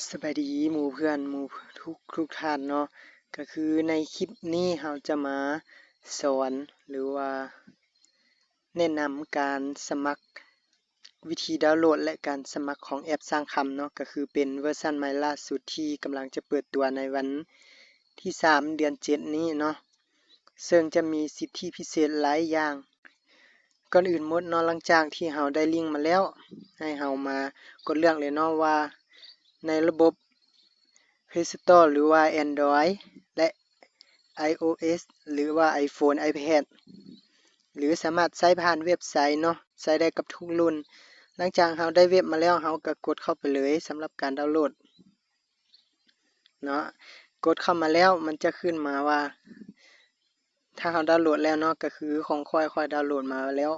ສະບາຍດີໝູ່ເພື່ອນ ໝູ່ທຸກທຸກທ່ານເນາະ. ກະຄືໃນຄລິບນີ້ເຮົາຈະມາສອນ ຫຼືວ່າແນະນຳການສະໝັກ ວິທີດາວໂຫຼດ ແລະ ການສະໝັກຂອງແອັບສ້າງຄຳເນາະ, ກະຄືເປັນເວີຊັນໃໝ່ລ່າສຸດທີ່ກຳລັງຈະເປີດຕົວໃນວັນທີສາມ ເດືອນເຈັດນີ້ເນາະ, ເຊິ່ງຈະມີສິດທິພິເສດຫຼາຍຢ່າງ. ກ່ອນອື່ນໝົດເນາະ, ຫຼັງຈາກທີ່ເຮົາໄດ້ລິ້ງມາແລ້ວ, ໃຫ້ເຮົາມາກົດເລືອກເລີຍເນາະວ່າ ໃນລະບົບ Play Store ຫຼືວ່າ Android ແລະ iOS ຫຼືວ່າ iPhone iPad ຫຼືສາມາດໃຊ້ຜ່ານເວັບໄຊເນາະ, ໃຊ້ໄດ້ກັບທຸກລຸ້ນ. ຫຼັງຈາກເຮົາໄດ້ເວັບມາແລ້ວ, ເຮົາກະກົດເຂົ້າໄປເລີຍສຳລັບການດາວໂຫຼດເນາະ. ກົດເຂົ້າມາແລ້ວ ມັນຈະຂຶ້ນມາວ່າ ຖ້າເຮົາດາວໂຫຼດແລ້ວເນາະ, ກະຄືຂອງຂ້ອຍ ຂ້ອຍດາວໂຫຼດມາແລ້ວ.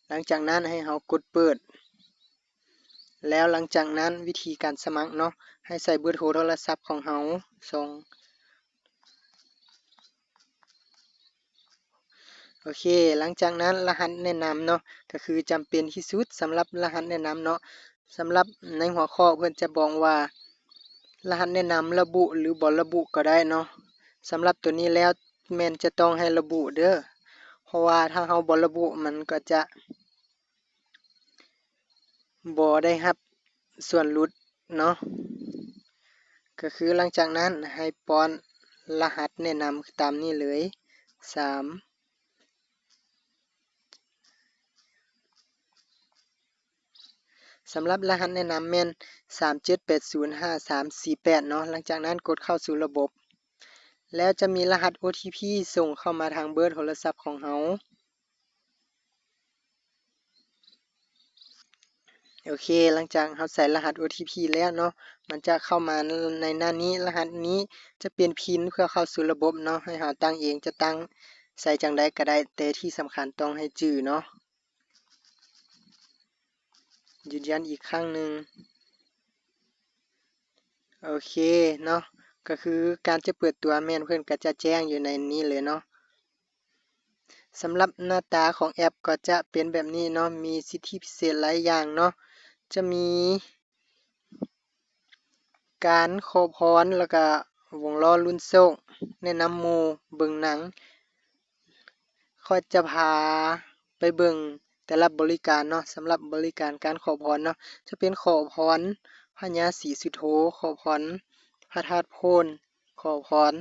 ຫຼັງຈາກນັ້ນໃຫ້ເຮົາກົດເປີດ. ແລ້ວຫຼັງຈາກນັ້ນວິທີການສະໝັກເນາະ, ໃຫ້ໃສ່ເບີໂທໂທລະສັບຂອງເຮົາ ສອງ ໂອເຄ, ຫຼັງຈາກນັ້ນລະຫັດແນະນຳເນາະ, ກະຄືຈຳເປັນທີ່ສຸດສຳລັບລະຫັດແນະນຳເນາະ. ສຳລັບໃນຫົວຂໍ້ເພິ່ນຈະບອກວ່າ ລະຫັດແນະນຳລະບຸ ຫຼື ບໍ່ລະບຸກໍໄດ້ເນາະ. ສຳລັບໂຕນີ້ແລ້ວແມ່ນຈະຕ້ອງໃຫ້ລະບຸເດີ້, ເພາະວ່າຖ້າເຮົາບໍ່ລະບຸ ມັນກໍຈະ ບໍ່ໄດ້ຮັບສ່ວນຫຼຸດເນາະ. ກະຄືຫຼັງຈາກນັ້ນໃຫ້ປ້ອນລະຫັດແນະນຳຕາມນີ້ເລີຍ ສາມ ສຳລັບລະຫັດແນະນຳແມ່ນ ສາມເຈັດແປດສູນຫ້າສາມສີ່ແປດເນາະ. ຫຼັງຈາກນັ້ນກົດເຂົ້າສູ່ລະບົບ ແລ້ວຈະມີລະຫັດ ໂອທີພີ ສົ່ງເຂົ້າມາທາງເບີໂທລະສັບຂອງເຮົາ. ໂອເຄ, ຫຼັງຈາກເຮົາໃສ່ລະຫັດ ໂອທີພີ ແລ້ວເນາະ, ມັນຈະເຂົ້າມາໃນໜ້ານີ້. ລະຫັດນີ້ຈະເປັນພິນເພື່ອເຂົ້າສູ່ລະບົບເນາະ, ໃຫ້ເຮົາຕັ້ງເອງ, ຈະຕັ້ງໃສ່ຈັ່ງໃດກະໄດ້, ແຕ່ທີ່ສຳຄັນຕ້ອງໃຫ້ຈື່ເນາະ. ຢືນຢັນອີກຄັ້ງໜຶ່ງ. ໂອເຄເນາະ, ກະຄືການຈະເປີດຕົວແມ່ນເພິ່ນກະຈະແຈ້ງຢູ່ໃນນີ້ເລີຍເນາະ. ສຳລັບໜ້າຕາຂອງແອັບກໍຈະເປັນແບບນີ້ເນາະ, ມີສິດທິພິເສດຫຼາຍຢ່າງເນາະ, ຈະມີການຂໍພອນ ແລ້ວກະວົງລໍ້ລຸ້ນໂຊກ, ແນະນຳໝູ່, ເບິ່ງໜັງ. ຂ້ອຍຈະພາໄປເບິ່ງແຕ່ລະບໍລິການເນາະ. ສຳລັບບໍລິການການຂໍພອນເນາະ, ຈະເປັນຂໍພອນພະຍາສີສຸໂທ, ຂໍພອນພະທາດໂພນ, ຂໍພອນ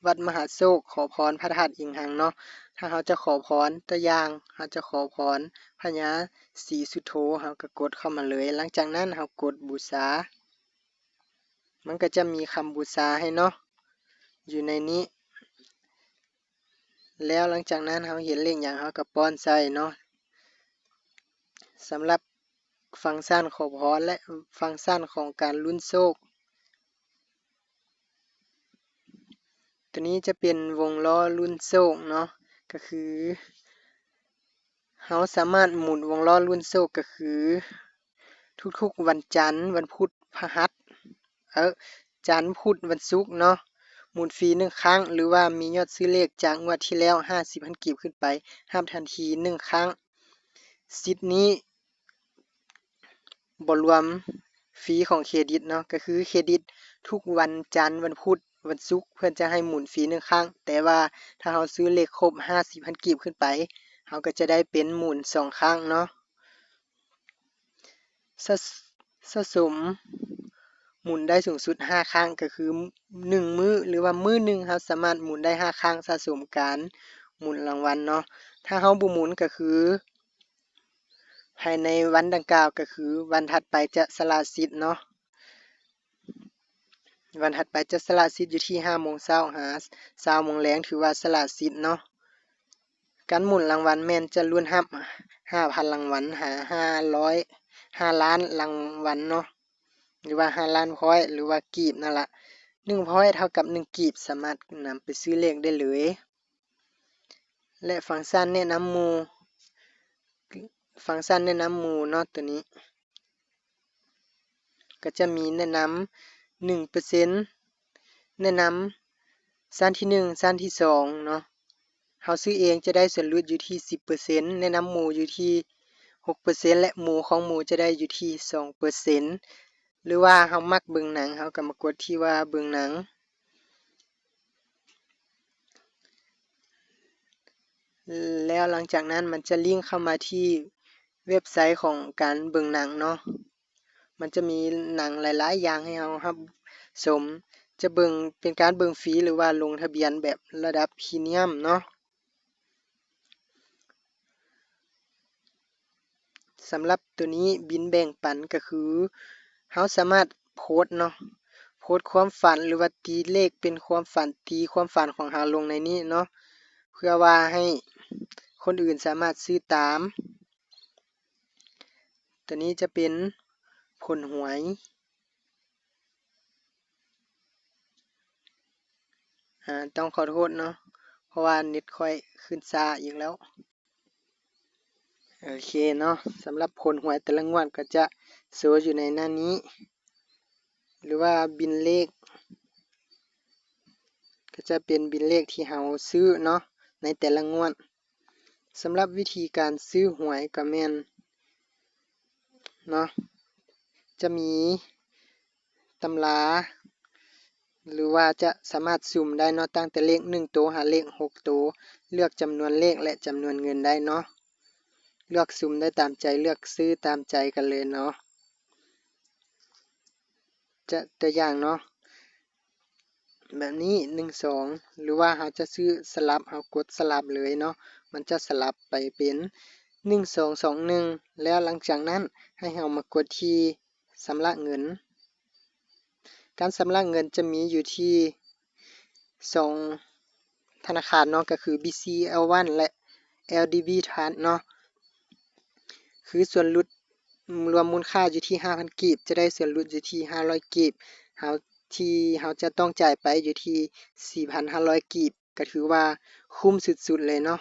ວັດມະຫາໂຊກ, ຂໍພອນພະທາດອີງຮັງເນາະ. ຖ້າເຮົາຈະຂໍພອນ, ຕົວຢ່າງ, ເຮົາຈະຂໍພອນພະຍາສີສຸໂທ, ເຮົາກະກົດເຂົ້າມາເລີຍ. ຫຼັງຈາກນັ້ນເຮົາກົດບູຊາ, ມັນກະຈະມີຄຳບູຊາໃຫ້ເນາະ ຢູ່ໃນນີ້. ແລ້ວຫຼັງຈາກນັ້ນເຮົາເຫັນເລກຫຍັງ ເຮົາກະປ້ອນໃສ່ເນາະ. ສຳລັບຟັງຊັນຂໍພອນ ແລະ ຟັງຊັນຂອງການລຸ້ນໂຊກ, ໂຕນີ້ຈະເປັນວົງລໍ້ລຸ້ນໂຊກເນາະ, ກະຄືເຮົາສາມາດໝູນວົງລໍ້ລຸ້ນໂຊກ ກະຄືທຸກໆວັນຈັນ, ວັນພຸດ, ພະຫັດ, ເອີ ຈັນ, ພຸດ, ວັນສຸກເນາະ, ໝູນຟຣີໜຶ່ງຄັ້ງ ຫຼືວ່າມີຍອດຊື້ເລກຈາກງວດທີ່ແລ້ວຫ້າສິບພັນກີບຂຶ້ນໄປ ຮັບທັນທີໜຶ່ງຄັ້ງ. ສິດນີ້ບໍ່ລວມຟຣີຂອງເຄຣດິດເນາະ, ກະຄືເຄຣດິດທຸກວັນຈັນ, ວັນພຸດ, ວັນສຸກ ເພິ່ນຈະໃຫ້ໝູນຟຣີໜຶ່ງຄັ້ງ, ແຕ່ວ່າຖ້າເຮົາຊື້ເລກຄົບຫ້າສິບພັນກີບຂຶ້ນໄປ ເຮົາກະຈະໄດ້ເປັນໝູນສອງຄັ້ງເນາະ. ສະ ສະສົມໝູນໄດ້ສູງສຸດຫ້າຄັ້ງ, ກະຄືໜຶ່ງມື້ ຫຼືວ່າມື້ໜຶ່ງເຮົາສາມາດໝູນໄດ້ຫ້າຄັ້ງ, ສະສົມການໝູນລາງວັນເນາະ. ຖ້າເຮົາບໍ່ໝູນ ກະຄືພາຍໃນວັນດັ່ງກ່າວ ກະຄືວັນຖັດໄປຈະສະຫຼະສິດເນາະ. ວັນຖັດໄປຈະສະຫຼະສິດຢູ່ທີ່ຫ້າໂມງເຊົ້າຫາຊາວໂມງແລງ ຖືວ່າສະຫຼະສິດເນາະ. ການໝູນລາງວັນແມ່ນຈະລຸ້ນຮັບຫ້າພັນລາງວັນ ຫາ ຫ້າຮ້ອຍ ຫ້າລ້ານລາງວັນເນາະ, ຫຼືວ່າຫ້າລ້ານພອຍ ຫຼືວ່າກີບນັ້ນລະ. ໜຶ່ງພອຍເທົ່າກັບໜຶ່ງກີບ, ສາມາດນຳໄປຊື້ເລກໄດ້ເລີຍ. ແລະ ຟັງຊັນແນະນຳໝູ່, ຟັງຊັນແນະນຳໝູ່ເນາະ, ໂຕນີ້ ກະຈະມີແນະນຳໜຶ່ງເປີເຊັນ, ແນະນຳຊັ້ນທີໜຶ່ງ ຊັ້ນທີສອງເນາະ, ເຮົາຊື້ເອງຈະໄດ້ສ່ວນຫຼຸດຢູ່ທີ່ສິບເປີເຊັນ, ແນະນຳໝູ່ຢູ່ທີ່ຫົກເປີເຊັນ ແລະ ໝູ່ຂອງໝູ່ຈະໄດ້ຢູ່ທີ່ສອງເປີເຊັນ. ຫຼືວ່າເຮົາມັກເບິ່ງໜັງ ເຮົາກໍມາກົດທີ່ວ່າເບິ່ງໜັງ ແລ້ວຫຼັງຈາກນັ້ນມັນຈະລິ້ງເຂົ້າມາທີ່ເວັບໄຊຂອງການເບິ່ງໜັງເນາະ. ມັນຈະມີໜັງຫຼາຍໆຢ່າງໃຫ້ເຮົາຮັບຊົມ, ຈະເບິ່ງເປັນການເບິ່ງຟຣີ ຫຼືວ່າລົງທະບຽນແບບລະດັບພຣີມຽມເນາະ. ສຳລັບໂຕນີ້ບິນແບ່ງປັນກໍຄື ເຮົາສາມາດໂພສເນາະ, ໂພສຄວາມຝັນ ຫຼືວ່າຕີເລກເປັນຄວາມຝັນ, ຕີຄວາມຝັນຂອງເຮົາລົງໃນນີ້ເນາະ ເພື່ອວ່າໃຫ້ຄົນອື່ນສາມາດຊື້ຕາມ. ໂຕນີ້ຈະເປັນຜົນຫວຍ. ອາ ຕ້ອງຂໍໂທດເນາະ ເພາະວ່າເນັດຂ້ອຍຂຶ້ນຊ້າອີກແລ້ວ. ໂອເຄເນາະ, ສຳລັບຜົນຫວຍແຕ່ລະງວດກໍຈະໂຊຢູ່ໃນໜ້ານີ້ ຫຼືວ່າບິນເລກ ກໍຈະເປັນບິນເລກທີ່ເຮົາຊື້ເນາະ ໃນແຕ່ລະງວດ. ສຳລັບວິທີການຊື້ຫວຍກໍແມ່ນເນາະ ຈະມີຕຳລາ ຫຼືວ່າຈະສາມາດສຸ່ມໄດ້ເນາະ, ຕັ້ງແຕ່ເລກໜຶ່ງໂຕຫາເລກຫົກໂຕ, ເລືອກຈຳນວນເລກ ແລະ ຈຳນວນເງິນໄດ້ເນາະ, ເລືອກສຸ່ມໄດ້ຕາມໃຈ, ເລືອກຊື້ຕາມໃຈກັນເລີຍເນາະ. ຈະຕົວຢ່າງເນາະ ແບບນີ້ ໜຶ່ງ ສອງ ຫຼືວ່າເຮົາຈະຊື້ສະຫຼັບ ເຮົາກົດສະຫຼັບເລີຍເນາະ ມັນຈະສະຫຼັບໄປເປັນ ໜຶ່ງ ສອງ ສອງ ໜຶ່ງ ແລ້ວຫຼັງຈາກນັ້ນໃຫ້ເຮົາມາກົດທີ່ຊຳລະເງິນ. ການຊຳລະເງິນຈະມີຢູ່ທີ່ສອງ ທະນາຄານເນາະ ກໍຄື BCL One ແລະ LDB Trust ເນາະ ຄືສ່ວນຫຼຸດລວມມູນຄ່າຢູ່ທີ່ຫ້າພັນກີບ ຈະໄດ້ສ່ວນຫຼຸດຢູ່ທີ່ຫ້າຮ້ອຍກີບ ເຮົາ ທີ່ເຮົາຈະຕ້ອງຈ່າຍໄປຢູ່ທີ່ສີ່ພັນຫ້າຮ້ອຍກີບ ກໍຖືວ່າຄຸ້ມສຸດໆເລີຍເນາະ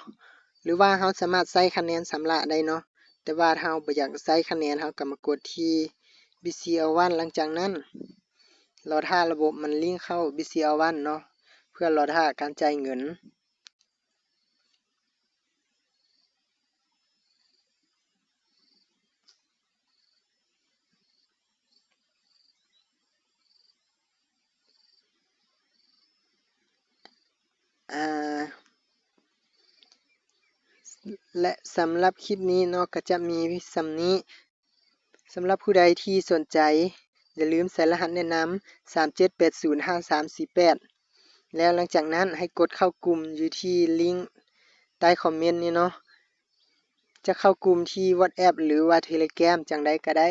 ຫຼືວ່າເຮົາສາມາດໃຊ້ຄະແນນຊຳລະໄດ້ເນາະ ແຕ່ວ່າຖ້າເຮົາບໍ່ຢາກໃຊ້ຄະແນນ ເຮົາກໍມາກົດທີ່ BCL One ຫຼັງຈາກນັ້ນ ລໍຖ້າລະບົບມັນລິ້ງເຂົ້າ BCL One ເນາະ ເພື່ອລໍຖ້າການຈ່າຍເງິນ. ອາ ແລະ ສຳລັບຄລິບນີ້ເນາະ ກໍຈະມີສ່ຳນີ້. ສຳລັບຜູ້ໃດທີ່ສົນໃຈ ຢ່າລືມໃສ່ລະຫັດແນະນຳ ສາມເຈັດແປດສູນຫ້າສາມສີ່ແປດ ແລ້ວຫຼັງຈາກນັ້ນໃຫ້ກົດເຂົ້າກຸ່ມຢູ່ທີ່ລິ້ງໃຕ້ຄອມເມັນນີ້ເນາະ ຈະເຂົ້າກຸ່ມທີ່ WhatsApp ຫຼືວ່າ Telegram ຈັ່ງໃດກໍໄດ້.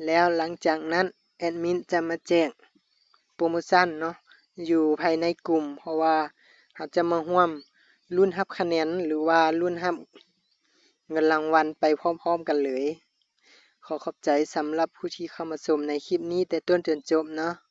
ແລ້ວຫຼັງຈາກນັ້ນແອດມິນຈະມາແຈ້ງໂປຣໂມຊັນເນາະ ຢູ່ພາຍໃນກຸ່ມ ເພາະວ່າເຮົາຈະມາຮ່ວມລຸ້ນຮັບຄະແນນ ຫຼືວ່າລຸ້ນຮັບເງິນລາງວັນໄປພ້ອມໆກັນເລີຍ. ຂໍຂອບໃຈສຳລັບຜູ້ທີ່ເຂົ້າມາຊົມໃນຄລິບນີ້ແຕ່ຕົ້ນຈົນຈົບເນາະ.